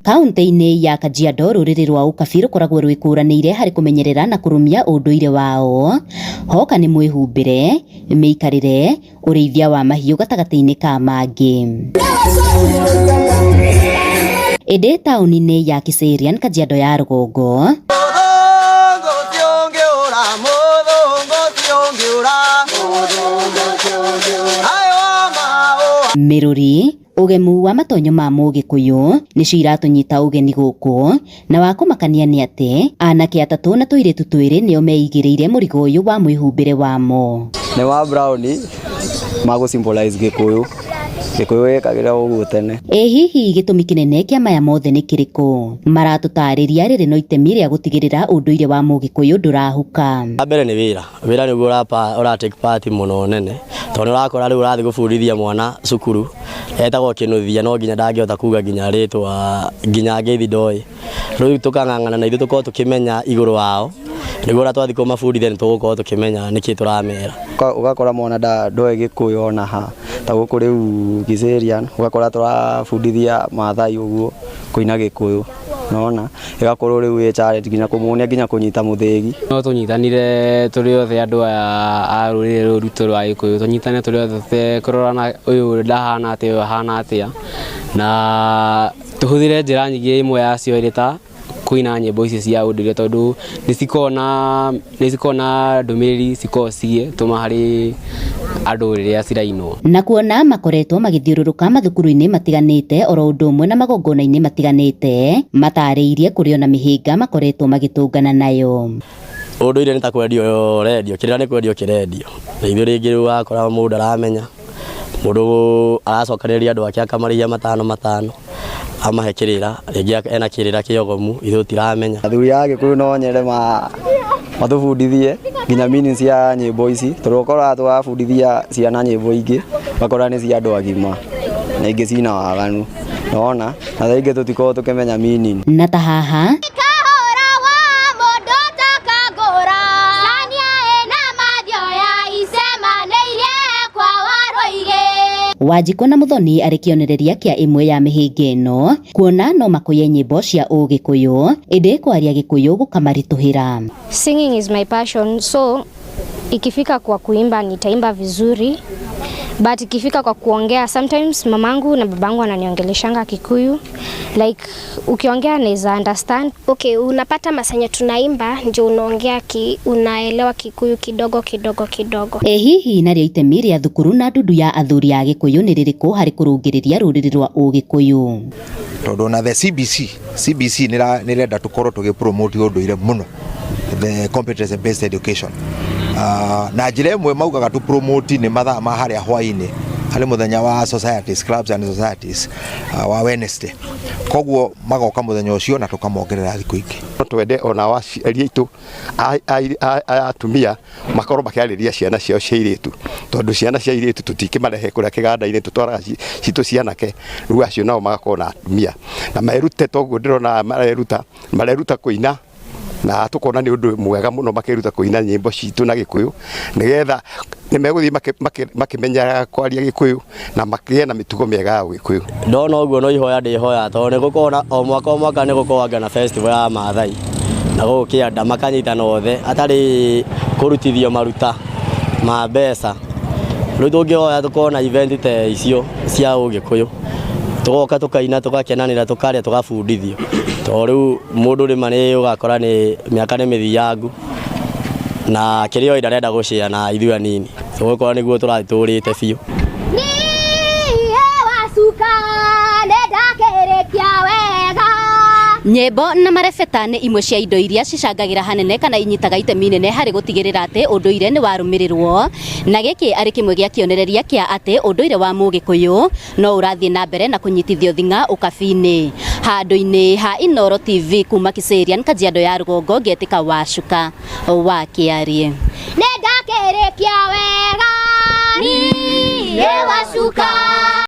Kaunti-inĩ ya Kajiado rũrĩrĩ rwa Ũkabi rũkoragwo rwĩkũranĩire harĩ kũmenyerera na kũrũmia ũndũire wao. Hoka nĩ mwĩhumbĩre, mĩikarĩre, ũrĩithia wa mahiũ gatagatĩ-inĩ ka mangĩ. Ĩndĩ taũni-inĩ ya Kiserian, Kajiado ya rũgongo, mĩrũri ũgemu wa matonyo ma mũgĩkũyũ nĩcio iratũnyita ũgeni gũkũ, na wa kũmakania nĩ atĩ anake atatũ na tũirĩtu twĩrĩ nĩo meigĩrĩire mũrigo ũyũ wa mwĩhumbĩre wamo. Nĩ wa brown ma gũ symbolize Gĩkũyũ. Gĩkũyũ gĩkagĩra ũguo tene. Ĩ hihi gĩtũmi kĩnene kĩa maya mothe nĩ kĩrĩkũ? Maratũtarĩria rĩrĩ no itemi rĩa gũtigĩrĩra ũndũire wa mũgĩkũyũ ndũrahuka. Wa mbere nĩ wĩra. Wĩra nĩguo ũra take part mũno nene, tondũ nĩ ũrakora rĩu ũrathiĩ gũbundithia mwana cukuru etagwo Kĩnuthia, no nginya ndangĩhota kuga nginya rĩtwa, nginya ngeithi ndoĩ. Rĩu tũkang'ang'ana na ithuĩ tũkorwo tũkĩmenya igũrũ wao, nĩguo ona twathiĩ kũmabundithia nĩ tũgũkorwo tũkĩmenya nĩkĩ tũramera. Ũgakora mwana ndoĩ Gĩkũyũ ona ha. Ta gũkũ rĩu Kiserian ũgakora tũrabundithia Maathai ũguo kũina Gĩkũyũ. Nĩwona? Ĩgakorwo rĩu ĩ challenge nginya kũmuonia nginya kũnyita mũthĩgi. No tũnyitanire tũrĩ othe andũ aya a rũrĩrĩ rũrũ rwitũ rwa Gĩkũyũ, tũnyitane tũrĩ othe kũrorana ũyũ ndahana atĩa, ũyũ ahana atĩa, na tũhũthĩre njĩra nyingĩ, ĩmwe yacio ĩrĩ ta kũina nyĩmbo ici cia ũndũire, tondũ nĩ cikoragwo na ndũmĩrĩri cikoragwo cigĩtũma harĩ andũ rĩrĩa cirainwo. Na kuona makoretwo magĩthiũrũrũka mathukuru-inĩ matiganĩte oro ũndũ ũmwe na magongona-inĩ matiganĩte, matarĩirie kũrĩ ona mĩhĩnga makoretwo magĩtũngana nayo. Ũndũire nĩ ta kwendio ũrendio, kĩrĩra nĩ kwendio kĩrendio, na ithuĩ rĩngĩ rĩu wakora mũndũ ndaramenya, mũndũ aracokanĩrĩria andũ ake akamarĩhia matano matano, amahe kĩrĩra, rĩngĩ ena kĩrĩra kĩogomu, ithuĩ tũtiramenya. Athuri a Gĩkũyũ no nyende matũbundithie nginya meaning cia nyĩmbo ici, tondũ ũkoraga tũrabundithia ciana nyĩmbo ingĩ, ũgakora nĩ cia andũ agima na ingĩ cina waganu, nĩwona? Na thaa ingĩ tũtikoragwo tũkĩmenya meaning. Na ta haha Kahũra wa mũndũ takangũra Cania ĩna mathioya icemanĩirie kwa Warũigĩ. Wanjikũ na Muthoni arĩ kĩonereria kĩa ĩmwe ya mĩhĩnga ĩno, kuona no makũye nyĩmbo cia ũgĩkũyũ ĩndĩ kwaria Gĩkũyũ gũkamaritũhĩra. Singing is my passion, so ikifika kwa kuimba nitaimba vizuri, but ikifika kwa kuongea, sometimes mamangu na babangu ananiongeleshanga Kikuyu, like ukiongea naweza understand. Okay, unapata masanya tunaimba ndio unaongea unaelewa Kikuyu kidogo kidogo kidogo. Ĩ hihi narĩo itemi rĩa thukuru na ndundu ya athuri a Gĩkũyũ nĩ rĩrĩkũ harĩ kũrũngĩrĩria rũrĩrĩ rwa ũgĩkũyũ? Tondũ ona the CBC nĩrenda tũkorwo tũgĩ promote ũndũire mũno, the competence based education, na njĩra ĩmwe maugaga tũ promote nĩ mathaa ma harĩa hwainĩ harĩ mũthenya wa societies, clubs and societies, wa Wednesday, koguo magoka mũthenya ũcio na tũkamongerera thikũ ingĩ. No twende ona aciari aitũ a atumia makorwo makĩarĩria ciana ciao cia airĩtu, tondũ ciana cia airĩtu tũtingĩmarehe kũrĩa kĩganda-inĩ, tũtwaraga citũ cianake. Rĩu acio nao magakorwo na atumia na merute toguo ndĩrona mareruta mareruta kũina, na tũkona nĩ ũndũ mwega mũno makĩruta kũina nyĩmbo citũ na Gĩkũyũ, nĩgetha nĩ megũthiĩ makĩmenyaga kwaria Gĩkũyũ na makĩgĩe na mĩtugo mĩega ya Ũgĩkũyũ. Ndona ũguo no ihoya ndĩhoya, tondũ nĩ gũkoragwo na o mwaka o mwaka nĩ gũkoragwo na festival ya Maathai na gũkũ kĩanda makanyitana othe hatarĩ kũrutithio maruta ma mbeca. Rĩu tũngĩhoya tũkorwo na event ta icio cia Ũgĩkũyũ, tũgoka tũkaina, tũgakenanĩra, tũkarĩa, tũgabundithio, tondũ rĩu mũndũ rĩma nĩ ũgakora nĩ mĩaka nĩ mĩthiangu na kĩrĩa oĩ ndarenda gũcĩa na ithuĩ anini, tũgũkorwo nĩguo tũrathiĩ tũrĩte biũ. Niĩ wacuka nĩndakĩrĩkia wega. Nyĩmbo na marebeta nĩ imwe cia indo iria cicangagĩra hanene kana inyitaga itemi inene harĩ gũtigĩrĩra atĩ ũndũire nĩ warũmĩrĩrwo, na gĩkĩ arĩ kĩmwe gĩa kĩonereria kĩa atĩ ũndũire wa mũgĩkũyũ no ũrathiĩ na mbere na kũnyitithio thing'a ũkabi-inĩ. Handũ-inĩ ha Inooro TV kuma Kiserian, Kajiado ya rũgongo, ngetĩka Wacuka wa Kĩarie. Nĩndakĩrĩkia wega. Niĩ wacuka.